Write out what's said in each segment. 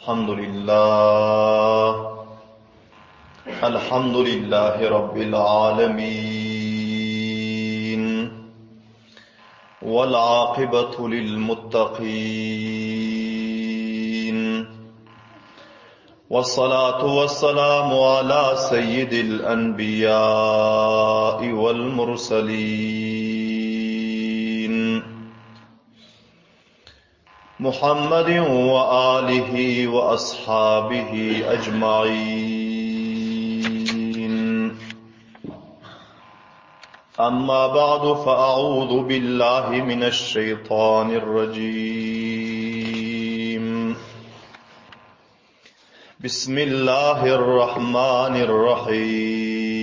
الحمد لله الحمد لله رب العالمين والعاقبة للمتقين والصلاة والسلام على سيد الأنبياء والمرسلين محمد وآله وأصحابه أجمعين أما بعد فأعوذ بالله من الشيطان الرجيم بسم الله الرحمن الرحيم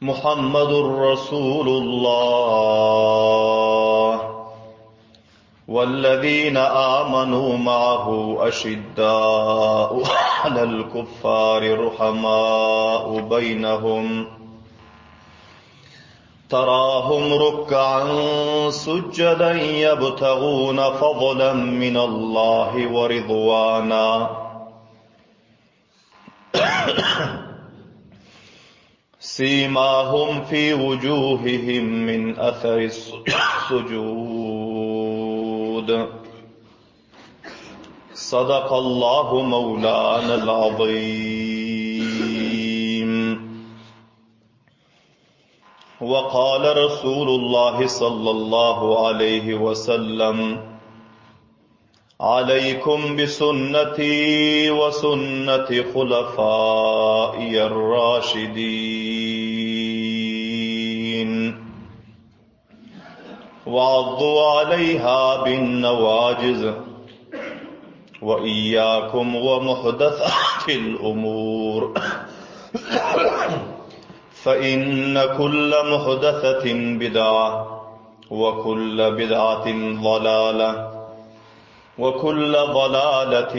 محمد رسول الله والذين آمنوا معه أشداء على الكفار رحماء بينهم تراهم ركعا سجدا يبتغون فضلا من الله ورضوانا سيماهم في وجوههم من أثر السجود صدق الله مولانا العظيم وقال رسول الله صلى الله عليه وسلم عليكم بسنتي وسنة خلفائي الراشدين وعضوا عليها بالنواجز وإياكم ومحدثات الأمور فإن كل محدثة بدعة وكل بدعة ضلالة وكل ضلالة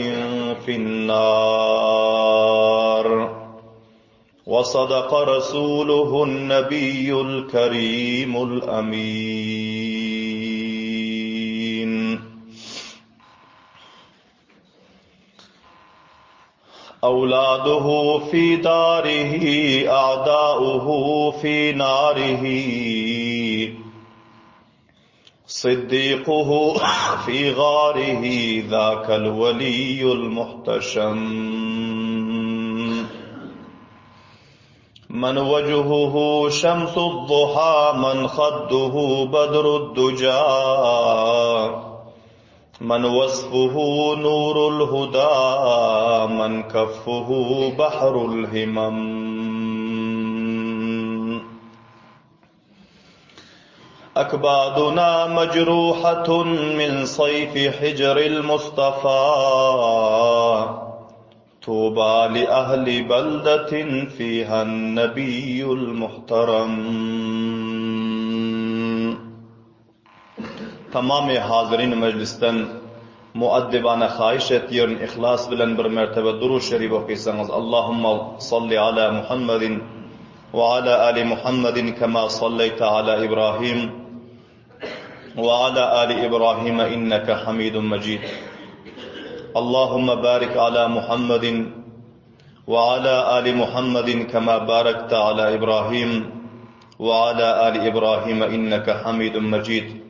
في النار وصدق رسوله النبي الكريم الأمين أولاده في داره أعداؤه في ناره صديقه في غاره ذاك الولي المحتشم من وجهه شمس الضحى من خده بدر الدجى من وصفه نور الهدى من كفه بحر الهمم أكبادنا مجروحة من صيف حجر المصطفى طوبى لأهل بلدة فيها النبي المحترم Tamamy hazyrin mejlisden muaddibana haýyş etýärin yhlas bilen bir mertebe Durud Şerif okysaňyz Allahumma salli ala Muhammedin we ala ali Muhammedin kema salleýte ala Ibrahim we ala ali Ibrahim inneke Hamidun Mejid Allahumma barik ala Muhammedin we ala ali Muhammedin kema barakte ala Ibrahim we ala ali Ibrahim inneke Hamidun Mejid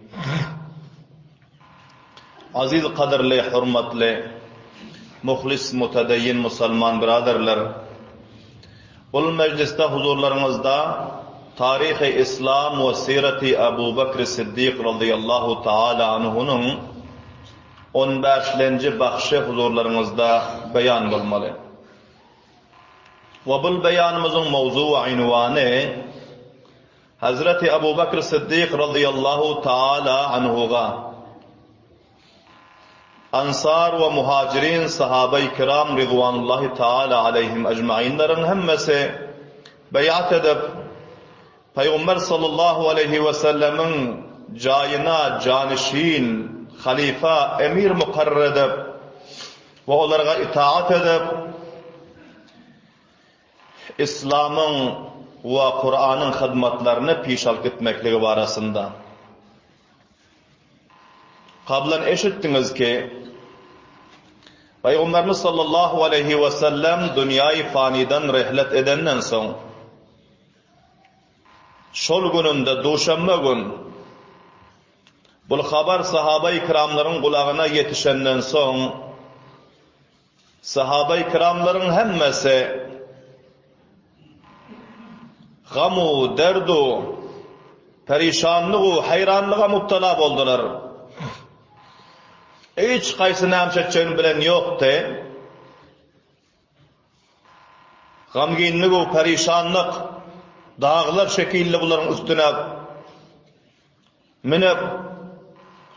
Aziz gadyrly hormatly muhlis mutedeyyin musalman byraderler Bul mejlisde huzurlaryňyzda Taryhy Islam we Sireti Abu Bekri Siddik razyýallahu taala anhunyň on bäşlenji bahşy huzurlaryňyzda beýan bolmaly. We bul beýanymyzyň mowzu we ünwany Hazreti Abu Bekr Siddik razyýallahu taala anhuga Ansar we Muhajirin sahabai kiram ridwanullahi taala aleýhim ejmainleriň hemmesi beýat edip Pygamber sallallahu aleýhi we sellemiň jaýyna janyşin, halyfa, emir mukarrar edip we olarga itaat edip, Yslamyň we Kuranyň hyzmatlaryny piş alyp gitmekligi barasynda. Kablan eşitdiňiz ki, Pygamberimiz sallallahu aleýhi we sellem dünýäi fanydan rehlet edenden soň, şol gününde duşenbe gün bul habar sahabai kiramlaryň gulagyna ýetişenden soň, Sahabai kiramlaryň hemmesi gam-u, derd-u, perişanlyg-u, haýranlyga mubtala boldular. Hiç haýsy näme etjegini bilen ýokdy. Gamginlik-u, perişanlyk daglar şekilli bularyň üstüne Münüp,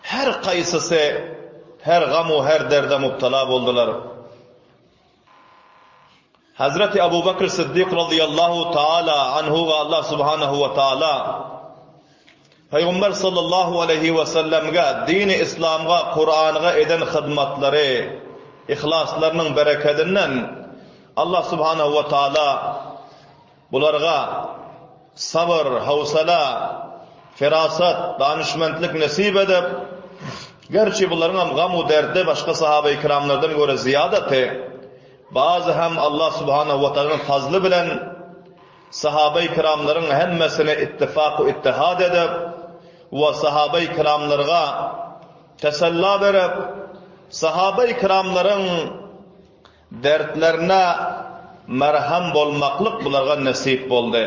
her kaýsysy her gam-u her derde mubtala boldular. Hazreti Abu Bakr Siddik razyýallahu taala anhuga Allah subhanahu we taala Pygamber sallallahu aleýhi we sellemge, dini islamga, Kuranga eden hyzmatlary, yhlaslarynyň berekedinden Allah subhanahu we taala Bularga sabyr, howsala, ferasat, danyşmentlik nesip edip, gerçi bularyňam gam-u derdi başga sahabeýi kiramlardan görä zyýadaty, bazy hem Allah subhanahu we taganyň fazly bilen sahabeýi kiramlaryň hemmesini ittifak-u ittihad edip we sahabeýi kiramlarga tesella berip, sahabeýi kiramlaryň Dertlerine merhem bolmaklyk bularga nesip boldy.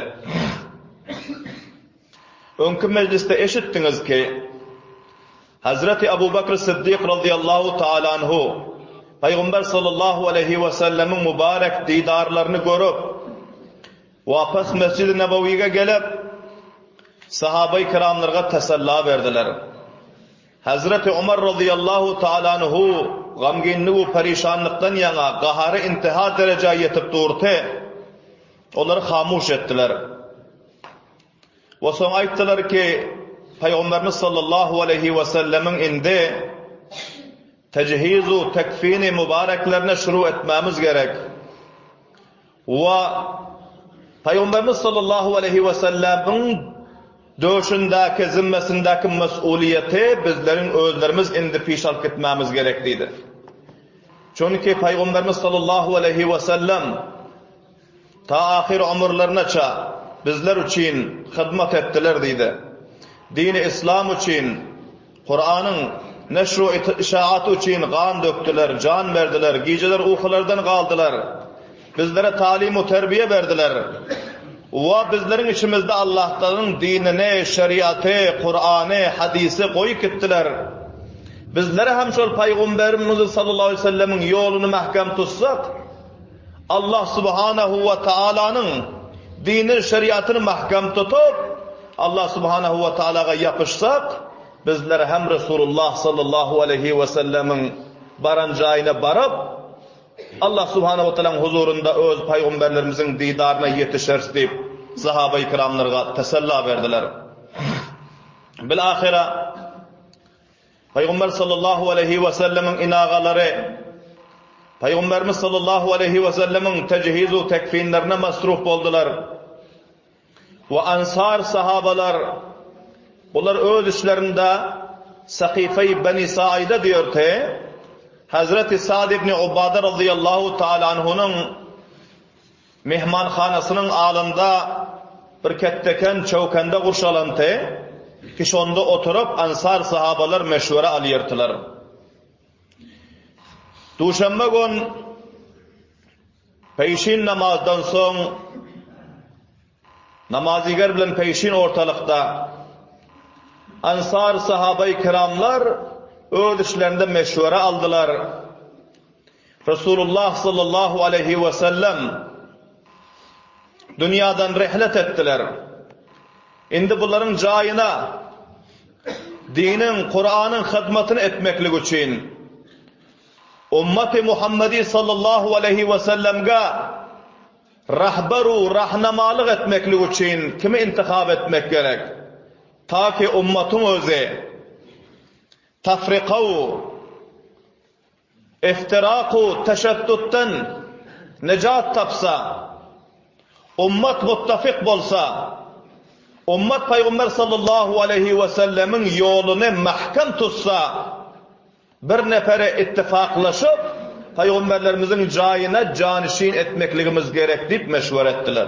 Öňki mejlisde eşitdiňiz ki, Hazreti Abu Bakr Siddik razyýallahu taala anhu Pygamber sallallahu aleýhi we sellemiň mübarek didarlaryny görüp, wapas Mesjid-i Nebewige gelip, sahabeýi kiramlarga tesella berdiler. Hezreti Omar razyýallahu taala anhu gamginlik we perişanlykdan ýaňa gahary intiha derejä ýetip durdy. Olary hamuş etdiler. We soň aýtdylar ki, Pygamberimiz sallallahu aleýhi we sellemiň indi tejhizu tekfini mübareklerine şuru etmämiz gerek. We Pygamberimiz sallallahu aleýhi we sellemiň döşündäki, zimmesindäki mes'uliýeti bizleriň özlerimiz indi piş alyp gitmämiz gerek diýdi. Çünki Pygamberimiz sallallahu aleýhi we sellem ta ahyr ömürlerine-ça bizler üçin hyzmat etdiler diýdi. Dini Islam üçin Kuranyň neşr-u işaaty üçin gan dökdüler, jan berdiler, gijeler ukylardan galdylar. Bizlere talim-u terbiýe berdiler. We bizleriň içimizde Allahtalaryň dinini, şeriaty, Kurany, hadysy goýup gitdiler. Bizler hem şol Paýgamberimiz sallallahu aleýhi we sellemiň ýoluny mähkem tutsak, Allah subhanahu we taalanyň dinini, şeriatyny mähkem tutup, Allah subhanahu we taalaga ýapyşsak, bizler hem Resulullah sallallahu aleýhi we sellemiň baran jaýyna baryp, Allah subhanahu we taalaň huzurynda öz pygamberlerimiziň didaryna ýetişeris diýip, sahabeýi kiramlarga tesella berdiler. Bil-ahyra Pygamber sallallahu aleýhi we sellemiň inagalary Pygamberimiz sallallahu aleýhi we sellemiň tejhiz-u tekfinlerine masruf boldular. We ansar sahabalar bular öz işlerinde Sakyfeý Beni Saide diýerdi. Hazreti Sad ibn Ubada razyýallahu taala anhunyň mehmanhanasynyň alynda bir ketdeken çöwkende gurşalandy ki şonda oturyp ansar sahabalar meşwere alýardylar. Duşenbe gün Peýşin namazdan soň namaziger bilen peýşin ortalykda Ansar sahabaýy kiramlar öz işlerinde meşwere aldylar. Resulullah sallallahu aleýhi we sellem dünýadan rehlet etdiler. Indi bularyň jaýyna diniň, Kuranyň hyzmatyny etmeklik üçin Ummaty Muhammedi sallallahu aleýhi we sellemge rahbar u rahnamalyk etmeklik üçin kimi intihap etmek gerek? Ta ki ummatyň özi tafrika u iftirak u teşeddutdan nejat tapsa, ummat muttafik bolsa, ummat Pygamber sallallahu aleýhi we sellemiň ýoluny mähkem tutsa. Bir nepere ittifaklaşyp, pygamberlerimiziň jaýyna janyşin etmekligimiz gerek diýip meşwere etdiler.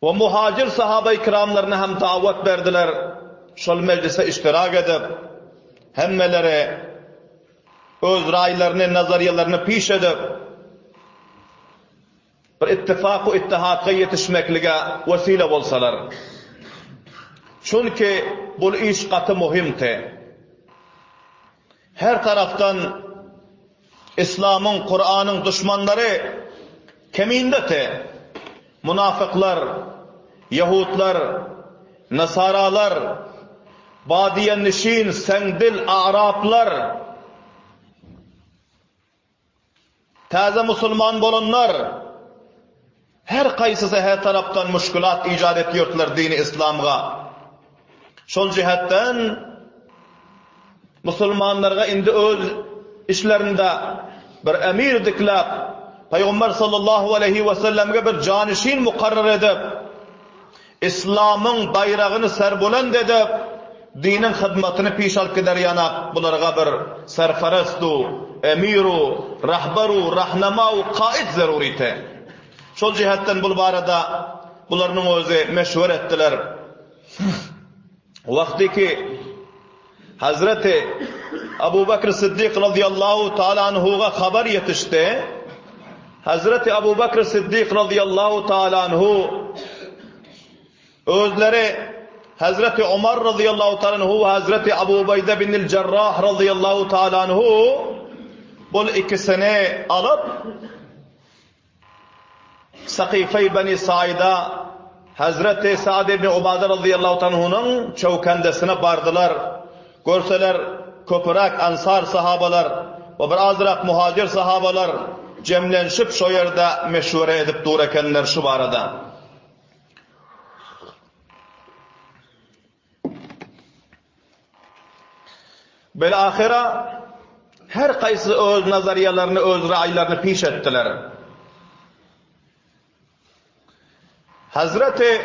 We muhajir sahabaýy kiramlaryna hem dawat berdiler, şol mejlise iştirak edip, hemmeleri öz raýlaryny, nazarýalaryny piş edip, bir ittifak we ittihadga ýetişmeklige wesile bolsalar. Çünki bul iş gaty muhimdi. Her tarapdan Islamyň, Kuranyň duşmanlary kemindedi. Munafyklar, ýahudlar, nasaralar, badiýenişin, seňdil araplar, Täze musulman bolanlar her kaýsysy her tarapdan muşkulat ijat etýärdiler dini islamga. Şol jihetden musulmanlarga indi öz işlerinde bir emir dikläp, Pygamber sallallahu aleýhi we sellemge bir janyşin mukarrar edip, Islamyň baýragyny serbulend edip, diniň hyzmatyny piş alyp gider ýanak bularga bir serferest-u, emir-u, rahbar-u, rahnama-u, kaid zerurite. Şol jihetden bul barada bularynyň özi meşwer etdiler. Wagty ki Hazreti Abu Bekr Siddik razyýallahu taala anhuga habar ýetişdi. Hazreti Abu Bekr Siddik razyýallahu taala anhu özleri Hazreti Omar razyýallahu taala anhu we Hazreti Abu Ubeýde bin Jarrah razyýallahu taala anhu bul ikisini alyp Sakyfeý Beni Saida Hezreti Sa'd ibn Ubada razyýallahu anhunyň çöwkendesine bardylar. Görseler, köpüräk ensar sahabalar we bir azrak muhajir sahabalar jemlenşip şo ýerde meşwere edip dur ekenler şu barada. Bil-ahyra her kaýsy öz nazariýalaryny, öz raýlaryny piş etdiler. Hazreti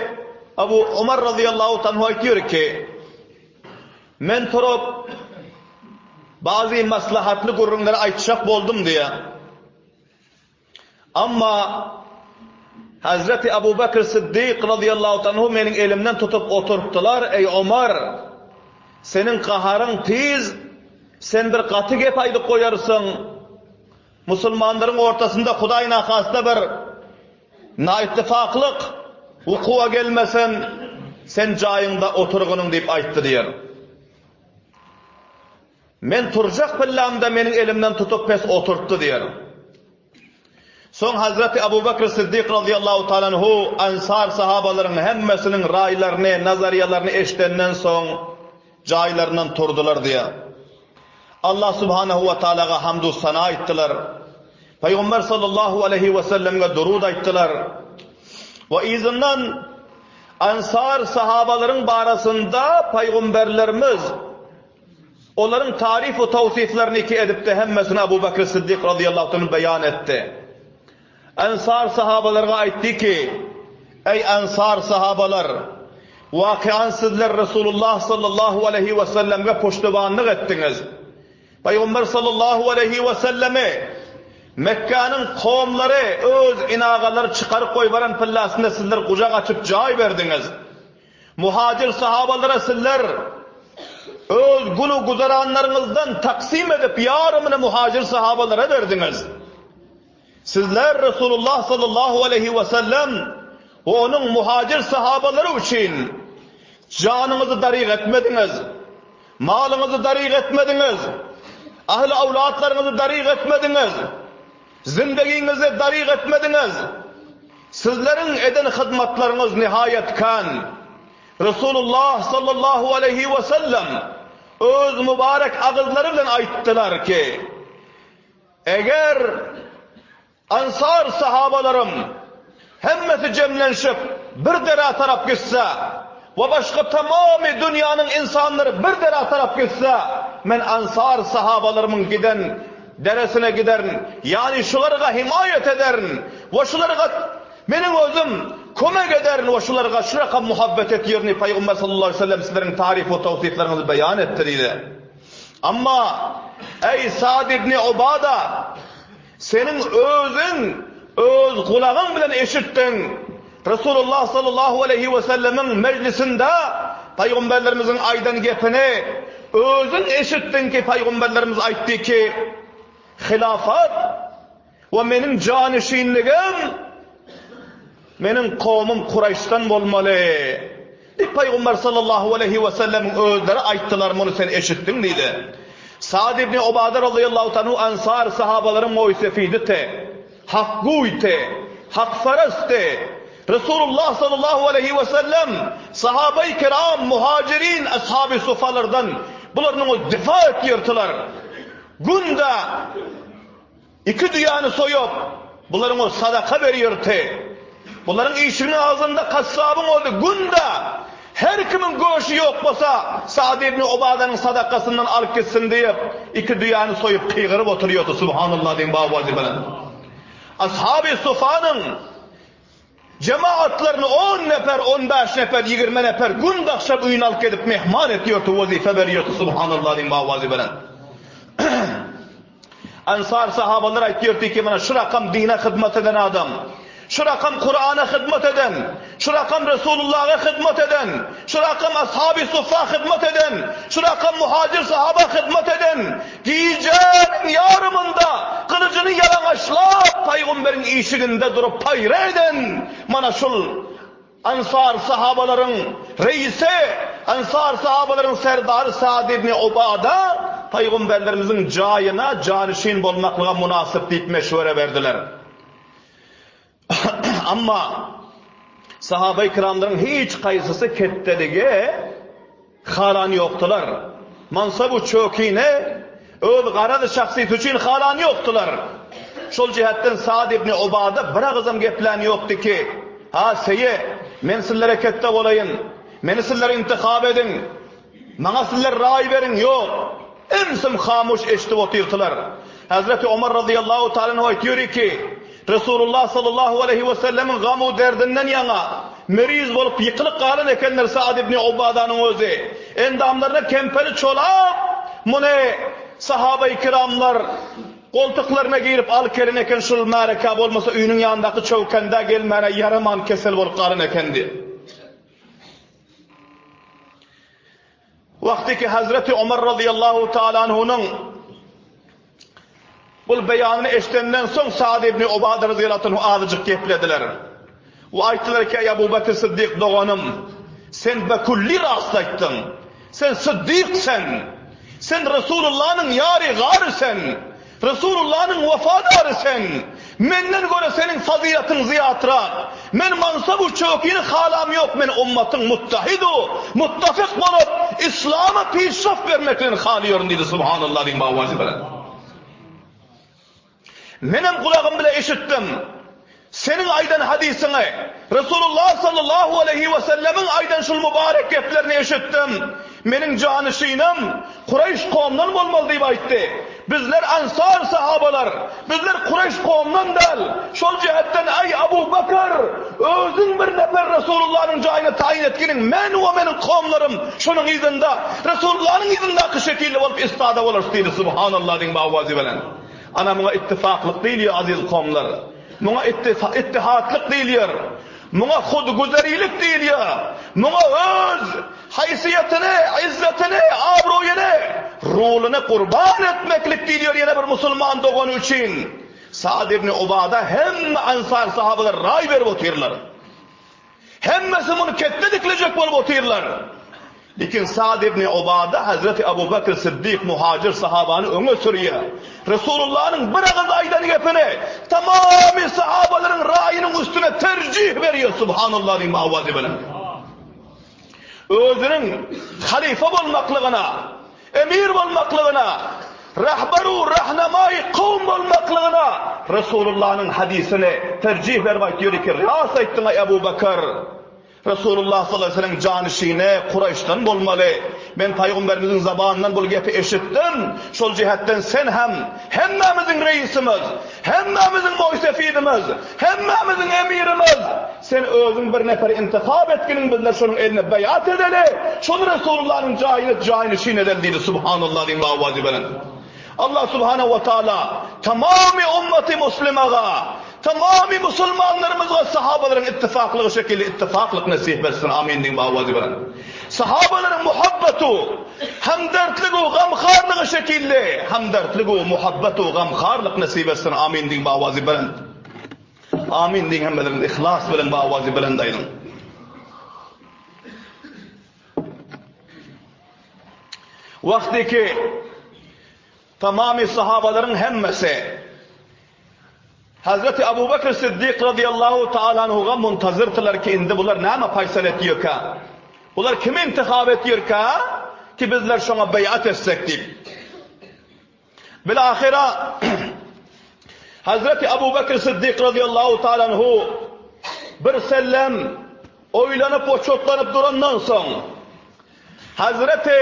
Abu Umar razyýallahu anhu aýtýar ki, Men turup bazy maslahatly gürrüňleri aýtjak boldum diýýär. Amma Hazreti Abu Bekr Siddik razyýallahu anhu meniň elimden tutup oturtdylar, Eý Omar! Seniň gaharyň tiz, sen bir gaty gep aýdyp goýarsyň. Musulmanlaryň ortasynda Hudaý nahasta bir naittifaklyk wukuwa gelmesin, sen jaýyňda oturgynyň diýip aýtdy diýer. Men turjak pillamda meniň elimden tutup pes oturtdy diýer. Soň Hazreti Abu Bekr Siddik razyýallahu taala anhu ensar sahabalaryň hemmesiniň raýlaryny, nazariýalaryny eşidenden soň jaýlaryndan turdular diýer. Allah subhanahu we taalaga hamdu sana aýtdylar. Pygamber sallallahu aleýhi we sellemge durud aýtdylar. We yzyndan ensar sahabalaryň barasynda pygamberlerimiz Olaryň taryf we tawsyflaryny iki edipdi, hemmesini Abu Bekr Siddik razyýallahu anh beýan etdi. Ensar sahabalarga aýtdy ki, Eý ensar sahabalar! Wakyan sizler Resulullah sallallahu aleýhi we sellemge puştubanlyk etdiňiz. Pygamber sallallahu aleýhi we sellemi Mekgäniň kowumlary öz inagalary çykaryp goýberen pillasynda sizler gujak açyp jaý berdiňiz. Muhajir sahabalara sizler öz güni güzeranlaryňyzdan taksym edip ýarymyny muhajir sahabalara berdiňiz. Sizler Resulullah sallallahu aleýhi we sellem we onuň muhajir sahabalary üçin janyňyzy daryg etmediňiz, malyňyzy daryg etmediňiz, ahli-awlatlaryňyzy daryg etmediňiz. Zindegiňizi daryg etmediňiz. Sizleriň eden hyzmatlaryňyz nihaýat kän. Resulullah sallallahu aleýhi we sellem öz mübarek agyzlary bilen aýtdylar ki, Eger Ansar sahabalarym hemmesi jemlenşip bir derä tarap gitse we başga tamamy dünýäniň ynsanlary bir derä tarap gitse, men Ansar sahabalarymyň giden deresine giderin, ýagny şularga himaýat ederin we şularga meniň özüm. Kömek ederin we şularga şu rakam muhabbet etýerin diýip Pygamber sallallahu aleýhi we sellem sizleriň taryf we tawsyflaryňyzy beýan etdi diýdi. Amma, eý Sad ibni Ubada, seniň özüň öz gulagyň bilen eşitdiň, Resulullah sallallahu aleýhi we sellemiň mejlisinde Pygamberlerimiziň aýdan gepini özüň eşitdiň ki, Pygamberlerimiz aýtdy ki, Hilafat we meniň janyşinligim meniň kowumym Kuraýşdan bolmaly. Diýip Pygamber sallallahu aleýhi we sellemiň özleri aýtdylar, muny sen eşitdiň diýdi. Sad ibn Ubada razyýallahu taala anhu Ansar sahabalaryň moýsefiditi, hakgüýti, hakparastdy. Resulullah sallallahu aleýhi we sellem sahabai kiram, muhajirin, ashabi sufalardan bularynyň difa etýärdiler. Günde Iki düýäni soýup, bularyň o sadaka berýärdi. Bularyň işiginiň agzynda kassabyň özi günde her kimiň göşi ýok bolsa, Sa'd ibn Ubadanyň sadakasyndan alyp gitsin diýip, iki düýäni soýup gygyryp oturýardy. Subhanallah diýiň bawazy bilen. Ashaby Sufanyň Jemagatlaryny on nefer, on bäş nefer, 20 nefer gün dagşam öýüne alyp gelip mehman etýärdi, wezipe berýärdi. Subhanallah diýiň bawazy bilen. Ensar sahabalar aýtýardy ki, mana şu rakam dine hyzmat eden adam, şu rakam Kur'ana hyzmat eden, şu rakam Resulullaha hyzmat eden, şu rakam Ashabi Suffa hyzmat eden, şu rakam muhacir sahaba hyzmat eden, gijäniň ýarymynda gylyjyny ýalaňaçlap Pygamberiň işiginde durup paýra eden, mana şul Ensar sahabalaryň reisi, Ensar sahabalaryň serdary Sa'd ibn Ubada pygamberlerimiziň jaýyna janyşin bolmaklyga mynasyp diýip meşwere berdiler. Amma sahabai kiramlaryň hiç haýsysy ketdeligi Halan ýokdular. Mansabu çökine öz garazy şahsyýeti üçin halan ýokdular. Şol jähetden Saad ibn Ubada bir agyzam geplän ýokdy ki, Ha, seýe, men sizlere ketde bolaýyn, meni sizler intihap ediň, maňa sizler raý beriň, ýok. Ümsüm hamuş eşidip otyrdylar. Hezreti Omar razyýallahu taala anhu aýtýar ki, Resulullah sallallahu aleýhi we sellemiň gamu derdinden ýaňa meriz bolup ýykylyp galan ekenler Saad ibn Ubadanyň özi endamlaryna kempeni çolap muny sahabai kiramlar goltuklaryna girip alyp gelen eken şul märekä bolmasa öýüniň ýanyndaky çöwkendä gelmäne ýaraman kesel bolup galan ekendi. Wagty ki Hazreti Omar razyýallahu taala anhunyň bul beýanyny eşidenden soň Sa'd ibn Ubada razyýallahu anhu azajyk geplediler. We aýtdylar ki, Eý Abu Bekr Syddyk doganym, sen bekulli rast aýtdyň. Sen Syddyk sen. Sen Resulullanyň ýary gary sen. Resulullanyň wepadary sen! Menden görä seniň fazylatyň zyýatrak. Men mansabu çökini halam ýok, men ummatyň muttahidu, muttafyk bolup, islama pişraf bermekligini halaýaryn diýdi. Subhanallah diýiň bawazy bilen. Menem gulagym bile eşitdim. Seniň aýdan hadysyňy, Resulullah sallallahu aleýhi we sellemiň aýdan şul mübarek geplerini eşitdim. Meniň janyşynym Kureýş kowumdan bolmaly diýip aýtdy. Bizler Ansar sahabalar, bizler Kureýş kowumdan däl. Şol jähetden eý Abu Bekr, özüň bir nefer Resulullanyň jaýyna taýyn etginiň, men we meniň kowumlarym şonuň yzynda, Resulullanyň yzyndaky şekilde bolup istada bolarys diýdi. Subhanallah diýiň bawazy bilen. Ana muňa ittifaklyk diýilýär aziz kowumlar. Muňa ittihatlyk diýilýär. Muňa hudguzerilik diýilýär. Muňa öz haýsyýetini, yzzatyny, abraýyny, roluny gurban etmeklik diýilýär ýene bir musulman dogany üçin. Saad ibn Ubada hemme ansar sahabalar raý berip otyrlar. Hemmesi muny ketde diklejek bolup otyrlar. Lekin Sa'd ibn Ubada Hazreti Abu Bekr Siddik muhajir sahabany öňe sürýär. Resulullanyň bir agyz aýdan gepini tamamy sahabalaryň raýynyň üstüne terjih berýär. Subhanallah diýip awazy bilen. Özüniň halyfa bolmaklygyna, emir bolmaklygyna, rahbaru rahnamaýy kowum bolmaklygyna Resulullanyň hadysyny terjih berip aýtýar ki, ras aýtdyň aý Abu Bekr. Resulullah sallallahu aleýhi we sellem janyşyny Kuraýşdan bolmaly. Men Pygamberimiziň zabanyndan bul gepi eşitdim. Şol jähetden sen hem hemmämiziň reisimiz, hemmämiziň moýsefidimiz, hemmämiziň emirimiz. Sen özüň bir neferi intihap etginiň bizler şonuň eline beýat edeli, şony Resulullanyň jaýyna jaýnyşyn edeli diýdi. Subhanallah diýiň owazy belent. Allah subhanahu we taala tamamy ummaty muslimaga, tamamy musulmanlarymyzga sahabalaryň ittifaklygy şekilli ittifaklyk nesip etsin. Amin diýiň owazy belent. Sahabalaryň muhabbatu, hamdertligi, gamharlygy şekilli hamdertligi, muhabbatu, gamharlyk nesip etsin. Amin diýiň owazy belent. Amin diýiň hemmeleriňiz yhlas bilen owazy belent aýdyň. Wagtyky tamamy sahabalaryň hemmesi Hazreti Abu Bekr Siddik radiyallahu taala anhuga muntazirdiler ki indi bular näme paýsal etýärkä? Bular kimi intihap etýärkä ki bizler şoňa beýat etsek diýip. Bilahyra Hazreti Abu Bekr Siddik radiyallahu taala anhu bir sellem oýlanyp we çotlanyp durandan soň Hazreti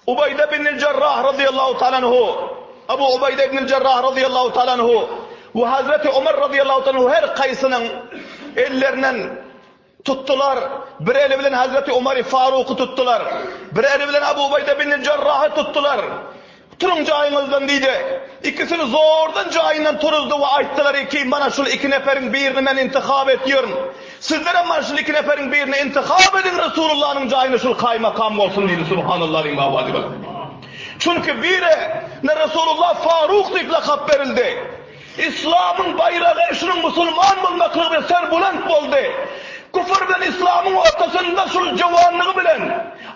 Ubeýde ibn Jarrah radiyallahu taala anhu Abu Ubeýde ibn Jarrah radiyallahu taala anhu we Hazreti Omar radiyallahu taala anhu her kaýsynyň ellerinden Tutdular. Bir eli bilen Hazreti Omary Faruky tutdular. Bir eli bilen Abu Ubeýde bin Jarrahy tutdular. Turuň jaýyňyzdan diýdi. Ikisini zordan jaýyndan turuzdy we aýtdylar ki, mana şul iki neferiň birini men intihap etýärin. Sizlerem mana şul iki neferiň birini intihap ediň Resulullanyň jaýyna şul kaýmakam bolsun diýdi. Subhanallah diýiň owazy bilen. Çünki birine Resulullah Faruk diýip lakap berildi. Islamyň baýragy şunuň musulman bolmaklygy bilen serbulant boldy. Küfür bilen islamyň ortasynda şul jowanlygy bilen,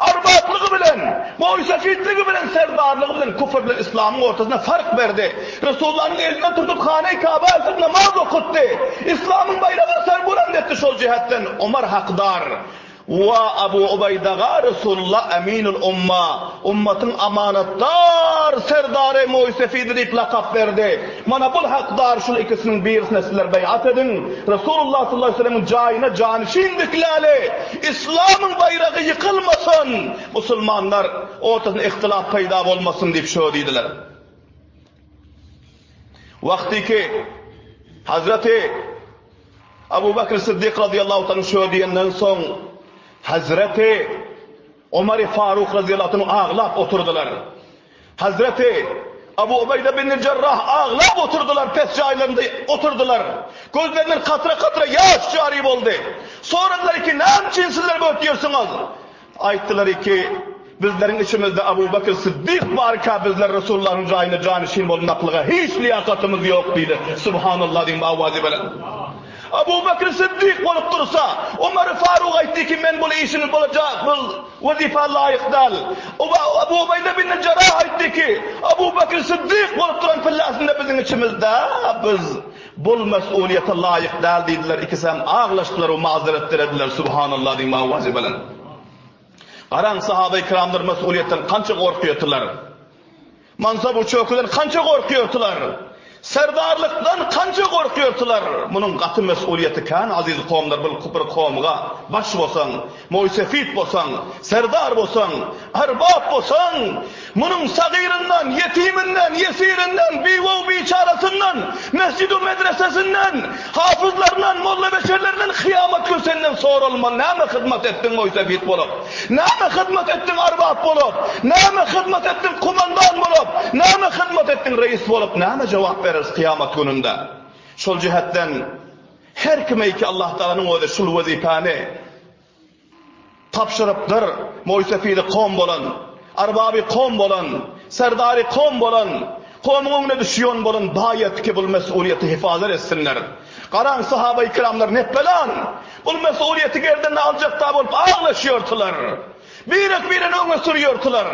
arbaplygy bilen, moýsefitligi bilen, serdarlygy bilen küfür bilen islamyň ortasynda fark berdi. Resulullanyň elinden tutup Hana-i Kaba eltip namaz okutdy. Islamyň baýragyny serbulant etdi şol jähetden Omar hakdar. Wa Abu Ubaýdaga Resulullah Aminul Umma, Ummatyň amanatdar serdary moýsefidi diýip lakap berdi. Mana bul hakdar şul ikisiniň birisine sizler beýat ediň. Resulullah sallallahu aleýhi we sellemiň jaýyna janyşin dikläli. Islamyň baýragy ýykylmasyn. Musulmanlar ortasynda ihtilaf peýda bolmasyn diýip şo diýdiler. Wagtyky Hazreti Abu Bekr Siddik razyýallahu anh şö diýenden soň Hazreti Omar Faruk razyýallahu anh aglap oturdylar. Hazreti Abu Ubeýde bin Jarrah aglap oturdylar, pes jaýlarynda oturdylar. Gözlerinden katra-katra ýaş jary boldy. Soradylar ki, näme üçin sizler bökýärsiňiz? Aýtdylar ki, Bizleriň içimizde Abu Bekr Siddik barka bizler Resulullahyň jaýyna janyşin bolmaklyga hiç liýakatymyz ýok diýdi. Subhanallah diýiň owazy bilen. Abu Bekr Siddik bolup dursa, Omar Faruk aýtdy ki, men bul işiň bolajak bul wezipä laýyk däl. Abu Ubeýde bin Jarrah aýtdy ki, Abu Bekr Siddik bolup duran pillasynda biziň içimizde biz bul mesuliýete laýyk däl diýdiler. Ikisi hem aglaşdylar we mazeret dilediler. Subhanallah diýiň owazy bilen. Garaň, sahabeý kiramlar mesulyýetden kança gorkýardylar. Mansab-u çöwküden kança gorkýardylar. Serdarlykdan kança gorkýardylar. Munuň gaty mesulyýeti kän aziz kowumlar bir bir kowumga baş bolsaň, moýsefit bolsaň, serdar bolsaň, erbap bolsaň, Munuň sagyryndan, ýetiminden, ýesirinden, biwew-biçarasyndan, mesjid-u medresesinden, hafyzlaryndan, molla-beşerlerinden kyýamat gün senden soralmaly, näme hyzmat etdiň moýsefit bolup? Näme hyzmat etdiň arbap bolup? Näme hyzmat etdiň kumandan bolup? Näme hyzmat etdiň reis bolup? Näme jogap bereris kyýamat gününde? Şol jähetden her kime ki Allahtagalanyň özi şul wezipäni Tabşyrypdyr, moýsefidi kom bolan, arbaby kom bolan, serdary kom bolan, komyň öňüne düşýon bolan baýat ki bul mesulyýeti hifazat etsinler. Garaň sahabaýy kiramlar nepbelan bul mesulyýeti gerdenine aljakda bolup aglaşýordylar. Birek birini öňe sürýordylar.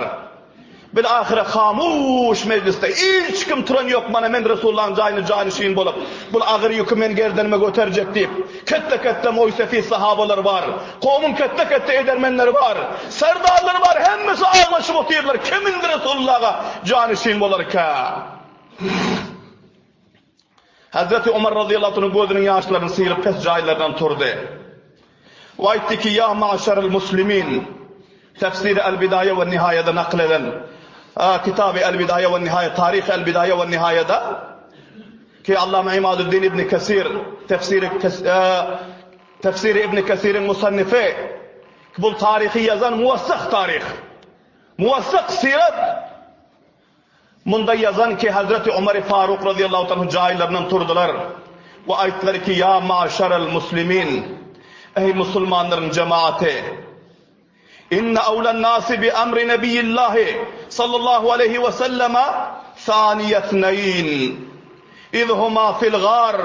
Bil-ahyra hamuş mejlisde hiç kim turan ýok, mana men Resulullahyň jaýyna janyşin bolup, bul agyr ýüki men gerdenime göterjek diýip, ketde-ketde moýsefit sahabalar bar, kowumyň ketde-ketde edermenleri bar, serdarlary bar, hemmesi aglaşyp otyrlar, kim indi Resulullaha janyşin bolarka? Hezreti Omar razyýallahu anh gözüniň ýaşlaryny syryp pes jaýlardan turdy. We aýtdy ki, Ýa maşerel muslimin! Tefsiri El-Bidaýe we Nihaýada nakyl eden Kitaby El-Bidaýe we Nihaýe, Taryhy El-Bidaýe we Nihaýada ki Allama Imaduddin ibn Kesir Tefsiri Tefsiri ibn Kesiriň musannifi bu taryhy ýazan muwassak taryh. Muwassak sirat Munda ýazan ki Hazreti Omary Faruk razyýallahu taala jaýlaryndan turdular we aýtdylar ki ýa maşaral muslimin eý musulmanlaryň jemaaty inne awlan nasi bi amri nebiýillahi sallallahu aleýhi we selleme saniýetneýn iz huma fil gar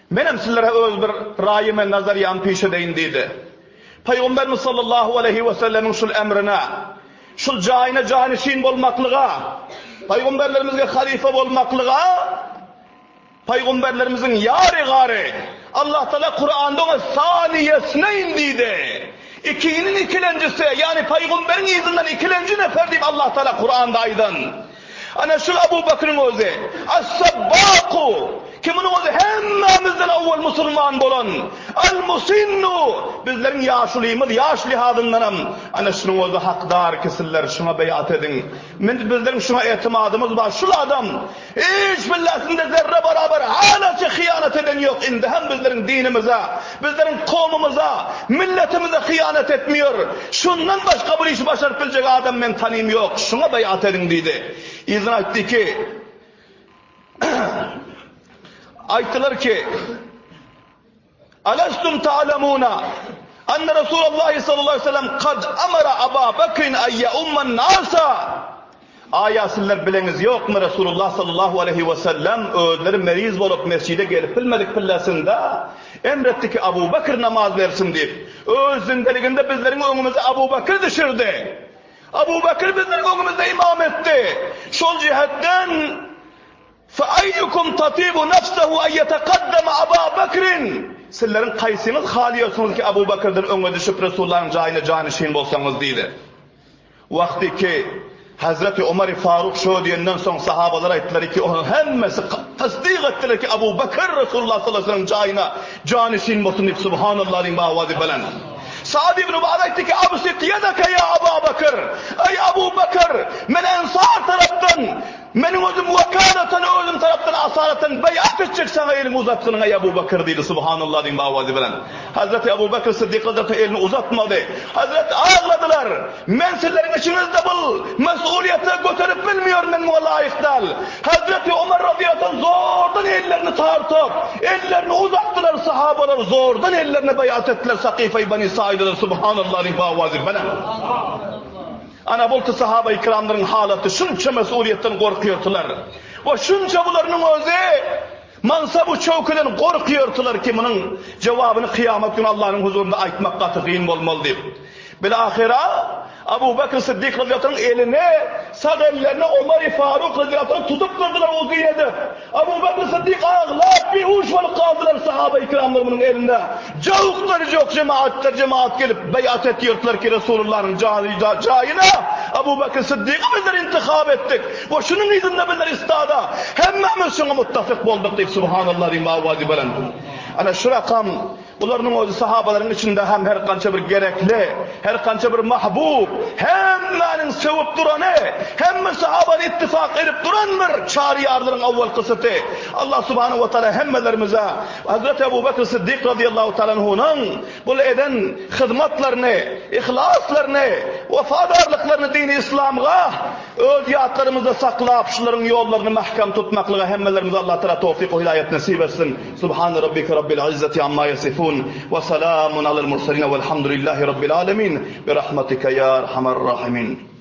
Menem sizlere öz bir raýymy, nazarýamy piş edeýin diýdi. Pygamberimiz sallallahu aleýhi wesellemiň şul emrine, şul jaýyna janyşin bolmaklyga, pygamberlerimizge halyfa bolmaklyga pygamberlerimiziň ýary gary Allah Taala Kuranda oňa saniýesneýn diýdi. Ikiniň ikilenjisi, ýagny pygamberiň yzyndan ikilenji nefer diýip Allah Taala Kuranda aýdan. Ana şul Abu Bakryň özi, As-Sabbaku, ki munuň özi hemmämizden owwal musulman bolan, Al-Musinnu, bizleriň ýaşulymyz ýaş lihazyndanam, ana şunuň özi hakdar ki sizler şuňa beýat ediň. Men bizleriň şuňa etimadymyz bar, şul adam hiç billasynda zerre barabar halaça hyýanat eden ýok, indi hem bizleriň dinimize, bizleriň kowmumyza, milletimize hyýanat etmiýor. Şundan başga bir işi başaryp biljek adam men tanym ýok, şuňa beýat ediň diýdi. Yzyna aýtdy ki, Aýtdylar ki, Alestum ta'lemuna enne Resulullahi sallallahu aleyhi ve sellem kad amara Aba Bekrin en yeummen nasa Aýa sizler bileňiz ýokmy Resulullah sallallahu aleýhi we sellem özleri meriz bolup mesjide gelip bilmedik pillesinde emretdi ki Abu Bekr namaz bersin diýip. Öz zindeliginde bizleriň öňümize Abu Bekr düşürdi. Abu Bekr bizleriň öňümizde imam etdi. Şol jihetden Fe eýýukum tatibu nefsehu en ýetekaddeme Aba Bekrin Sizleriň kaýsyňyz halýarsyňyz ki Abu Bekrden öňe düşüp Resulullahyň jaýyna janyşin bolsaňyz diýdi. Wagty ki, Hezreti Omary Faruk şo diýenden soň sahabalar aýtdylar ki, onuň hemmesi tasdyk etdiler ki, Abu Bekr Resulullah sallallahu aleyhi ve sellem jaýyna janyşin bolsun diýip, Subhanallah diýiň bawazy belent. Saad ibn Muaz aýtdy ki, Absit ýedeke ýa Abu Bekr! Eý Abu Bekr, men Ensar tarapdan Meniň özüm wekalatan özüm tarapdan asalatan beýat etjek saňa elimi uzatgynyň eý Abu Bekr diýdi Subhanallah diýiň bawazy bilen. Hazreti Abu Bekr Syddyk Hazreti elini uzatmady. Hazret agladylar. Men sizleriň içiňizde bul mesulyýeti göterip bilmiýoryn men muňa laýyk däl. Hazreti Omar razyýallahu anh zordan ellerini tartyp, ellerini uzatdylar sahabalar zordan ellerine beýat etdiler Sakyfeý Bani Saideden Subhanallah diýiň bawazy bilen. Ana bolsa sahabaýy kiramlaryň halaty şunça mesulyýetden gorkýardylar we şunça bularynyň özi mansabu çöwkeden gorkýardylar ki munuň jogabyny kyýamat güni Allanyň huzurynda aýtmak gaty gyn bolmaly diýip. Bilahyra Abu Bekr Syddyk razyýallahu anh elini sag ellerine Omary Faruk razyýallahu anh tutup durdylar uzyn edip. Abu Bekr Syddyk aglap bihuş bolup galdylar sahaba-i kiramlar munuň elinde jowklary jok jemaatlar jemaat gelip beýat etýärdiler ki Resulullanyň jaýyna Abu Bekr Syddygy bizler intihap etdik we şunuň yzynda bizler istada hemmämiz şuňa muttafyk bolduk diýip Subhanallah diýip awazy belent ana şu rakam Bularynyň özi sahabalaryň içinde hem her kança bir gerekli, her kança bir mahbub, hemmäniň söwüp durany, hemme sahabany ittifak edip duran bir çaryýarlaryň awwalkysy. Allah subhanahu we taala hemmelerimize Hazreti Ebu Bekr Siddik razyýallahu taala anhunyň bul eden hyzmatlaryny, yhlaslaryny, wepadarlyklaryny dini yslamga Öz ýatlarymyzda saklap, şularyň ýollaryny mähkem tutmaklyga hemmelerimize Allah Taala towfyk we hidaýat nesip etsin. Subhane rabbike rabbil izzati amma ýasifun we salamun alel murselin welhamdulillahi rabbil alemin bi rahmatike ýa erhamer rahimin.